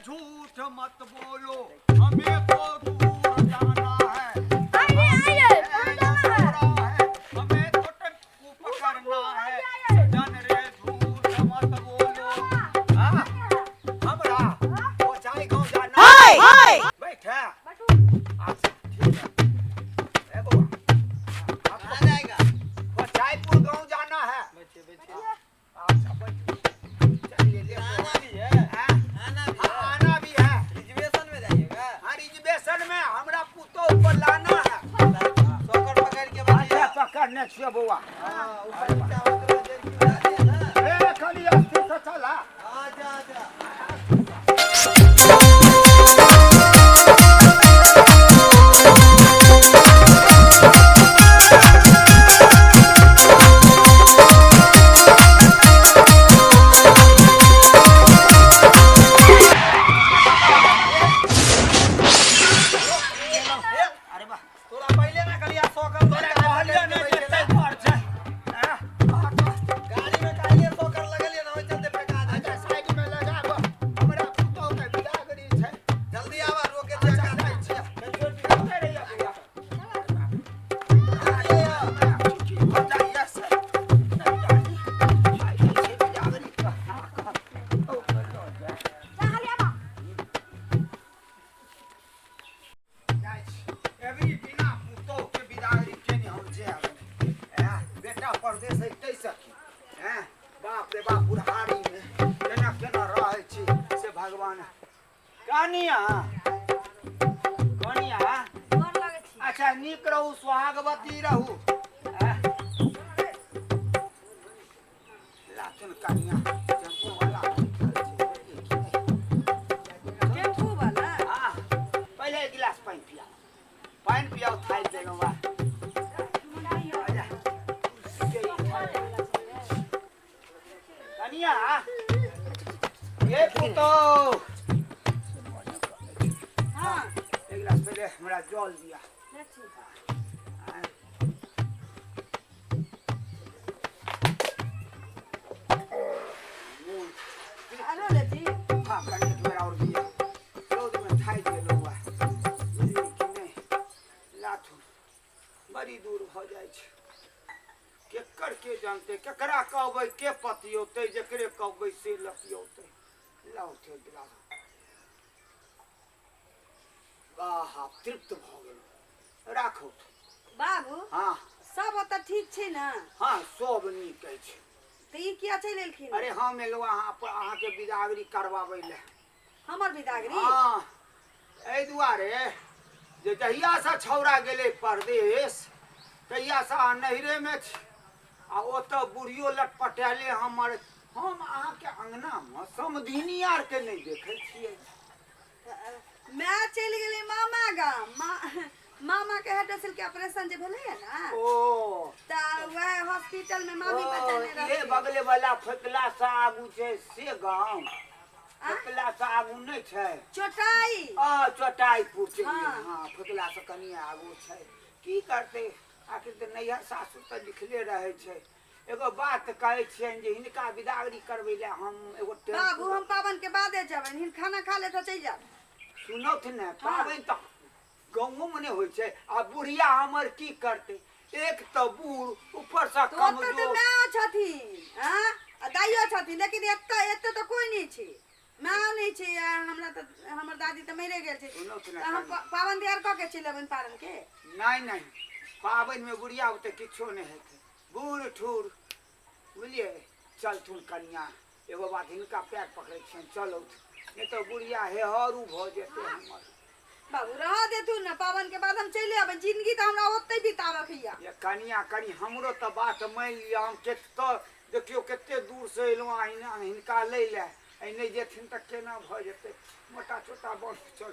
झूठ मत बोलो, हमें तो दूर जाना है। आइए आइए, है हमें तो टेम्पू पकड़ना है। सजन रे झूठ मत बोलो। हाँ, हमरा वो चाय गाँव जाना है। बैठा अच्छा ठीक है। ए बउआ, कहाँ जाएगा? वो चायपुर गाँव जाना है। अच्छा बैठो, चलिए ले। आना भी है, आना भी है, आना भी है। रिजर्वेशन में जाइएगा? हाँ रिजर्वेशन में हमरा पुतोह को लाना है। सोकर पकड़ के बैठिए। अच्छा पकड़ने छियै बउआ। हां ऊपर नीचा होत रहे, जल्दी ना। ए खाली अस्थिर से चला। आजा आजा। अरे वाह, तोरा पहिले ना कहलिया सोकर तोरा कहलियो ने जे तै पर छै। गाड़ी में काहे सोकर लगलिए ना, ओइ चलते फेंका दे। अच्छा साइड में लगाब, हमरा पुतोह के बिदागरी छै। जल्दी आवा, रोके अच्छा चक्का जाइ छियै। कतऽ रहियै बउआ? बाप रे बाप, बुढ़ारी में केना केना रहै छी से भगवान। कनिया कनिया, अच्छा नीक रहू, सुहागवती रहू। लाथुन कनिया, टेम्पू वाला टेम्पू वाला। हाँ, पहले एक गिलास पानी पियाओ, पानी पियाओ, थाल देलहुँ बा। कनिया ये पुतोह, हाँ एक गिलास पहले हमरा जल दिया। आरो लेती। हाँ कनिया एक बेर और दिया, रौद में थाकि गेलहुँ बा। बुझलियै कि नहि? लाथुन बड़ी दूर भऽ जाइ छै। केकर के जानते, केकरा कहबै के पतियौतै, जकरे कहबै से लपियौतै। लाउ थे गिलास। आहा तृप्त भऽ गेलहुँ, राखू। बाबू हाँ सब ओतऽ ठीक छै ने? हाँ सब नीक अछि। तऽ ई किया चलि एलखिन? अरे हम एलहुँ अहाँ अहाँके बिदागरी करबाबै लए। हमर बिदागरी? हाँ, एहि दुआरे जे जहियासँ छौड़ा गेलै परदेश तहियासँ अहाँ नैहरेमे छी, आ ओतऽ बुढ़ियो लटपटायले हमर। हम अहाँके अङ्गनामे समधिनी आरके नहि देखै छियै। माय चलि गेलै मामा गाम। मामा के हाइड्रोसिल के ऑपरेशन जे भेलैया ना, ओ तऽ वएह हॉस्पिटल में मामी बचेने ये रहथिन। बगले वाला फेकला से आगू छै से गाँव, फेकला से आगू नहि छै। चोटाई। आ चटाईपुर छै। हाँ। हाँ फेकला से कनि आगू छै। की करतै, आखिर तऽ नैहर सासुर तऽ लिखले रहै छै। एगो बात कहै छियनि जे हिनका बिदागरी करबै लए हम एगो बाबू हम पाबन के बादे जेबनि, हिन खाना खा ले तऽ चलि जाब। सुनौथ ने, पाबनि तऽ गाँवोमे नहि होइ छै। आ बुढ़िया हमर की करतै, एक तऽ बूढ़ ऊपरसँ तऽ ओतऽ तऽ कमजोर। माय छथिन, हाँ आ दाइयो छथिन, लेकिन एतऽ एतऽ तऽ कोइ नहि छै, माय नहि छै। आ हमरा तऽ हमर दादी तऽ मरिए गेल छै। सुनौथ ने तऽ हम कनि। पाबनि तिहार कऽ के चलि अबनि पारन के। नहि नहि, पाबनिमे बुढ़िया ओतऽ किछो नहि हेतै, बूढ़ ठूर बुझलियै। चलथुन कनिया, एगो बात हिनका पैर पकड़ै छियनि, चलौथ, नहि तऽ बुढ़िया हेहरू भऽ जेतै हमर। बाबू रह देथुन ने, पाबन के बाद हम चलि अबनि। जिंदगी तऽ हमरा ओतहि बिताबऽ के यऽ। ये कनिया कनि हमरो तऽ बात मानि लिअ। हम कतऽ देखियौ कते दूरसँ एलहुँ अहाँ हिनका लै लए, एहि नहि जेथिन तऽ केना भऽ जेतै। मोटा छोटा बन चल।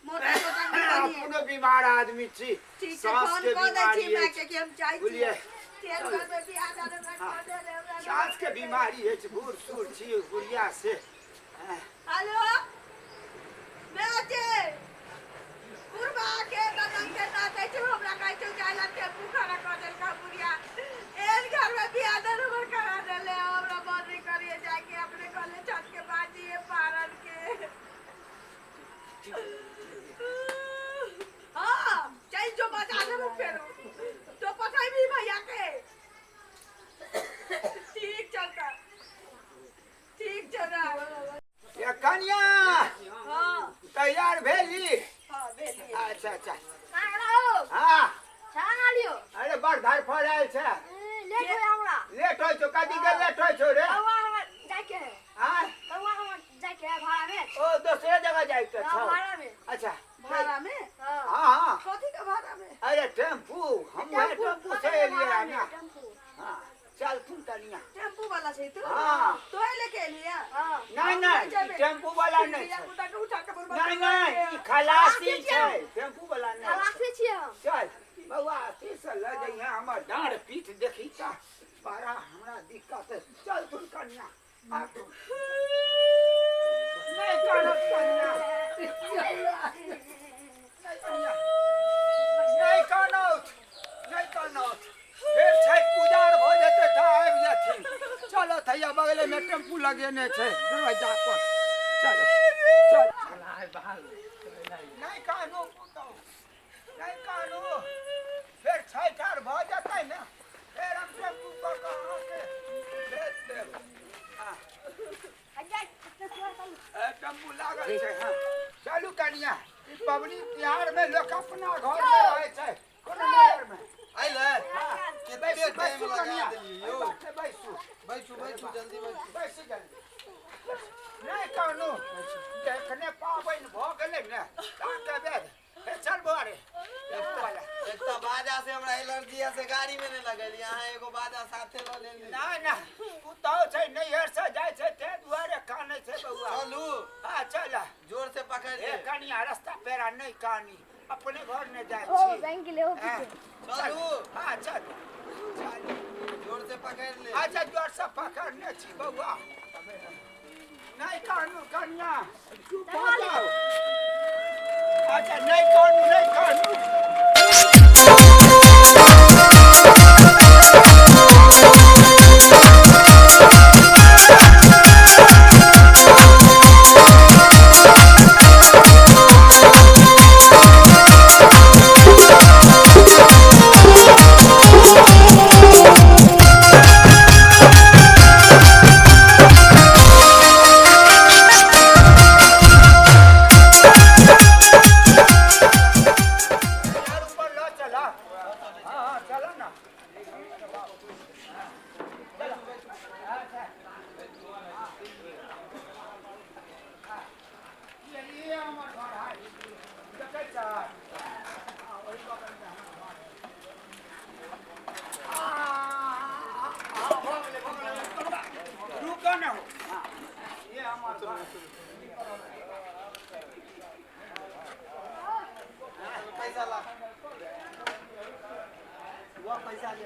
मोटा छोटा नहि बनिहे। अपनो बीमार आदमी छी, ठीक छै, साँस फोन के कऽ दै छी बीमारी मायके अछि कि हम जाइ बुझलियै। छियै। तेल करबै बियाह दान हमरा हाँ। कऽ दे रे, हमरा साँस के बीमारी अछि, बूढ़ सूढ़ छी बुढ़िया से। हेलो माय जे बुढ़बा के ददन के नाचै छै, हमरा कहै छै जाइ ला टेम्पू खड़ा कऽ देलका बुढ़िया। एहन घर में बियाह दान हमर करा देले, हमरा मन नहि करिए जाके, अपने कहले छठ के बाजी नहि, टेम्पू वाला नहि छै। नहि नहि, ई खलासी छै, टेम्पू वाला नहि। खलासी छियै हम। चल बौआ, अथी से लऽ जइहे, हमर डाँड़ पीठ देखी तऽ बड़ा हमरा दिक्कत है। चल तुम कन्या, आ तुम। नहि कानब कन्या, नहि कन्या, नहि कानौथ, नहि कानौथ। फेर छठि पूजा आर भऽ जेतै तऽ आबि जेथिन। चलो थैया, बगलेमे टेम्पू लगेने छै दरवाजा पर। चलो चल, नहि कानू पुतहु, नहि कानू। फेर छठि आर भऽ जेतै ने, फेर हम टेम्पू कऽ कऽ अहाँके भेज देब। हँ, टेम्पू लागल छै। हँ, चलू कनिया। ई पबनी तिहारमे लोक अपना घरमे रहै छै, कोनो नगरमे अइले। हँ, कते बैसू। टाइम बैसू लगा कनिया, देलियै यौ। एहि बाटे बैसू। बैठू बैठू, जल्दी बैठू। बैसू जल्दी। नहि कानू। जखने पाबनि भऽ गेलै ने, ताके बाद हे। चल बौआ रे, टेम्पू वाला। एकटा बाजा से हमरा एलर्जी है, से गाड़ी में नहीं लगेली। अहाँ एगो बाजा साथे ल लेली। नहि नहि, पुतहु छै, नैहर से जाइ छै, ताहि दुआरे कानै छै बौआ। चलू। हँ, चल। जोर से पकड़ हे ले। कनिया, रास्ता पेरा नहि कानी, अपने घर नहि जाइ ओ छी। बैंक ले ओ हँ, पीछे। चलू। हँ, चल चल। जोर से पकड़ ले। अच्छा, जोर से पकड़ने छी बौआ। नहि कानू कन्या, चुप भऽ जाउ। अच्छा, नहि कानू, नहि कानू। यार, ऊपर लऽ चला। हाँ हाँ, चलो ना। चलो। अच्छा। हाँ। ये हमर घर है, देखै छह? हाँ, ओहि बगलमे हमर घर है। आ, आ, भऽ गेलै, भऽ गेलै। रुकऽ ने हो। हाँ, ये हमर घर है। पैसा ला वो, पैसा ले।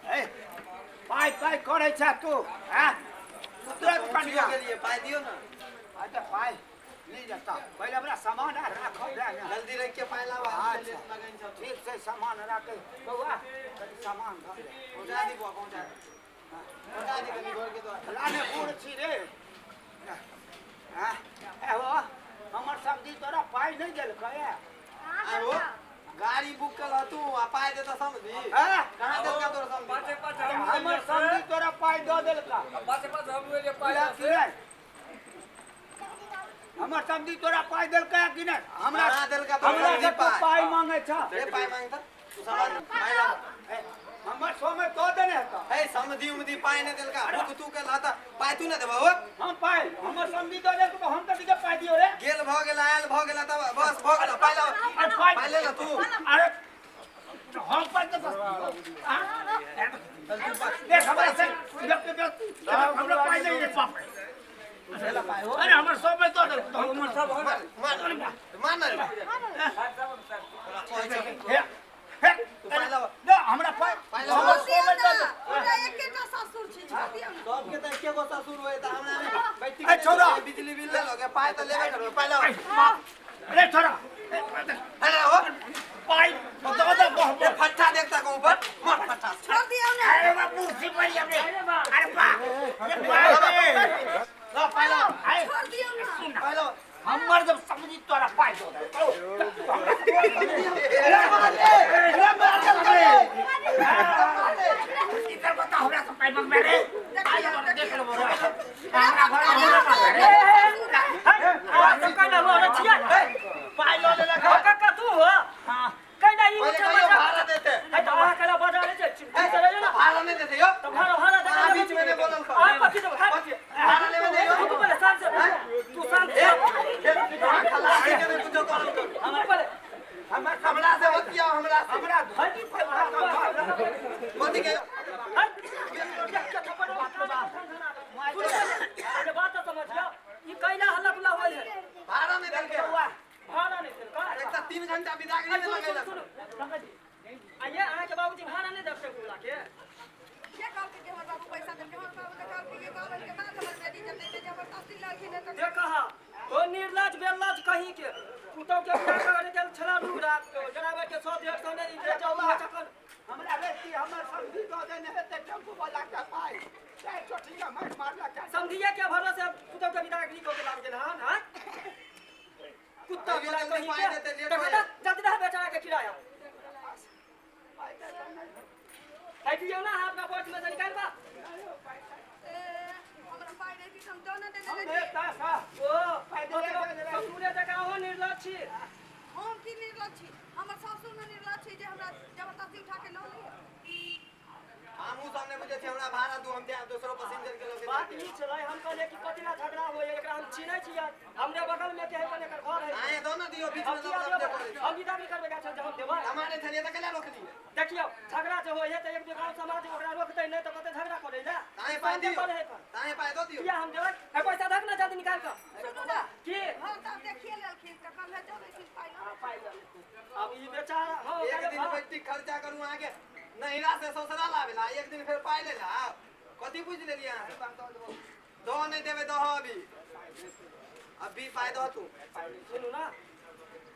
ए, पाइ पाइ करै छ तू? हैं, तुरंत उठियो कनिया गेलियै, पाइ दियौ ने। अच्छा, पाइ मिल जेता, पहिले हमरा सामान आर राखऽ दे ने। जल्दी रख के पाइ लावा। अच्छा। लगन छ। ठीक छै, सामान राखै। बौआ, कनि सामान धऽ दे। पहुँचा दी बुआ, पहुँचा दी, पहुँचा दी कनी घर के द्वार। लाने बूढ़ छी रे। हैं, एहो हमर सब्जी तोरा पाइ नहि देलकै? आरो गाड़ी बुक कर तू आ पाइ देता समझी? हैं? कहाँ देलका तोरा समझी? हमर सब्जी तोरा पाइ दऽ देलका? कि नहि? हमर सब्जी तोरा पाइ देलकै कि नहि? हमरा कहाँ देलका तोरा हमरा समझी से तू पाइ? पाइ मांगै छ? रे, पाइ मांगता तू? सामान पाइ लावा। ए, हमर सौ में दऽ देने हेतऽ। हे, समझी उमधी पाइ नहि देलका। बुक तू कर लता, पाइ तू ना देबा हो। हम पाइ, हमर समझी दऽ देलकै तऽ हम कथी के पाइ दियौ रे? गेल भऽ गेल, आयल भऽ गेल, तब बस भऽ गेल। पाइ लावा। अरे पाइ पाइ ले ले तू। अरे हम पाइ तऽ देख, हमरा से हमरा पाइ नहीं रे बाप रे। अरे हमर सौ में दऽ देलकै तऽ हमर सब मान मान ना रे। हे हे, तू पाइ लावा। दे हमरा पाइ। पाइ लावा। हमर सौ में दऽ दे। हमरा एकेटा ससुर छै, छोड़ दियौ ने। सबके तऽ एके गो ससुर होय तऽ हमरा बैठी ए, छौड़ा। बिजली बिल ले लोगे, पाइ तऽ लेबे करबै। पाइ लावा। अरे छोड़ा। अरे हो। पाइ दऽ दे। ए, फट्टा देखता कहूं पर मार फट्टा से। छोड़ दियौ ने। अरे बाबू सिपरी हमरे, अरे बा, अरे बा रे। ला, पाइ लावा। अरे छोड़ दियौ ने। पाइ लावा। हमर जब समझी तोरा पाइ दऽ दे। इधर बता, हमरा से पाइ मांगबे रे? पाइ दऽ, देख लेबो रे। हमरा घर हमरा पास रे। पाइ लऽ लेलक। हाँ। पहिले कहियो भाड़ा देते। ए, तऽ भाड़ा नहि देते यौ। अहाँ बीच में नहि बोलल कर। भाड़ा लेबे नहीं यौ। ए, के बियाह करे गेल छला रू रात के जनावर के 100 150 नहि जे जाऊ चक्कर हमरा बेटी हमर समधी दऽ देने हेतै टेम्पू वाला के पाइ चाहे चोटिया मारि मारलक समधिया के भरोसे पुतौ के विदागरी कऽ के लाग गेल हन। हां कुत्ता अइयो बिला जल्दी कहीं पाइ के देतै, लेट देखो हो तऽ जल्दी रह बेचारा के किराया पाइ देतै नहि। है दियौ ना अपना पर्स में से निकाल बा। ए, हमरा पाइ रहिती तऽ हम दऽ ने देने हम रहिती। पैसा ओ पाइ देले, मतलब देले। ससुरे जकाँ अहूँ निर्लज छी। हम की निर्लज छी? हमर सासुर ने निर्लज छी जे हमरा जबरदस्ती उठा के लऽ लैया। हमहूँ सब नहि बुझै छी, हमरा भाड़ा दू, हम जायब दोसरो पैसेंजर के लऽ के बात जायब। ई छलै, हम कहलियै कि कथी ला झगड़ा होइए, एकरा हम चिन्है छियै, हमरे बगल में के है कने एकर घर है। अहें दऽ ने दियौ, बीच हम में किया लफड़ा देबै? करै छी। हम विदा करबै गाछ हम देबै। हमारे छलियै तऽ केना रोकलियै? देखियौ झगड़ा जे होइए तऽ एक दू गाँव समाज ओकरा रोकतै नहि तऽ कते झगड़ा करै ला। ताहे पाइ दियौ, करे है पर। ताहे पाइ दऽ दियौ। किया हम देबै? ए पैसा धक ना जल्दी निकाल कऽ। सुनू ने, की घर तऽ देखिए लेलखिन तऽ कहले चलै छी पाइ लऽ। हाँ, पाइ लऽ लेतै। अब ई बेचारा हाँ एक ओकरा दिन भाव- बैठी खर्चा करू अहाँके नहिरा से ससुरा लाबेला, एक दिन फेर पाइ लेला। कथी बुझि लेलियै अहाँ? दऽ नहि देबै दह अभी, अभी पाइ दह तू। सुनू ना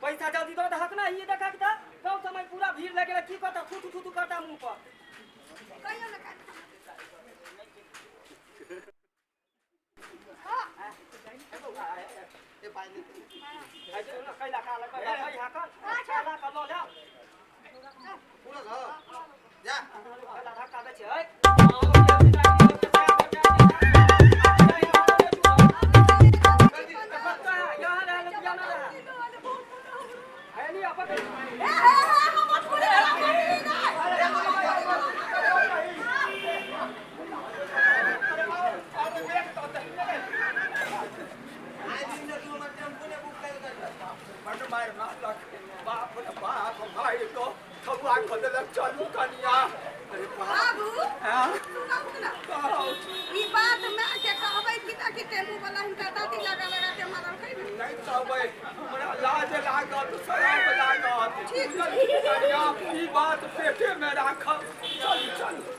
पैसा जल्दी दऽ दहक ना। ई देखक तऽ गाँव समय पूरा भीड़ लगे की करता थू थू थू करता मुँह पर। कहियो ने काटि। हाँ, ए पाइ नहि देबै। है सुन ना, कैला का लगबै भाई यहाँ कर कैला का लऽ जाओ। पूरा दह जा। कैला धक्का दै छै है। जल्दी। कत्ता है यहाँ रह ले ना रह है नहीं अपन ए, हे, हे, हमर पूरे वाला पकड़ी नहि। आइ दिन से तू हमर टेम्पू नहि बुक करि देलक। बड मारि मारलक बाप रे बाप, भाइ तो थौआ कऽ देलक। चलू कनिया। अरे बाप। बाबू, हाँ? सुनू ने, कहू। ई बात माय के कहबै कि ना कि टेम्पू वाला हिनका दादी लगा लगा के मारलकै ने? नहि कहबै, हमरा लाज लागत, शरम लागत। ठीक। कनिया ई बात पेटे में राखब। चलू चलू।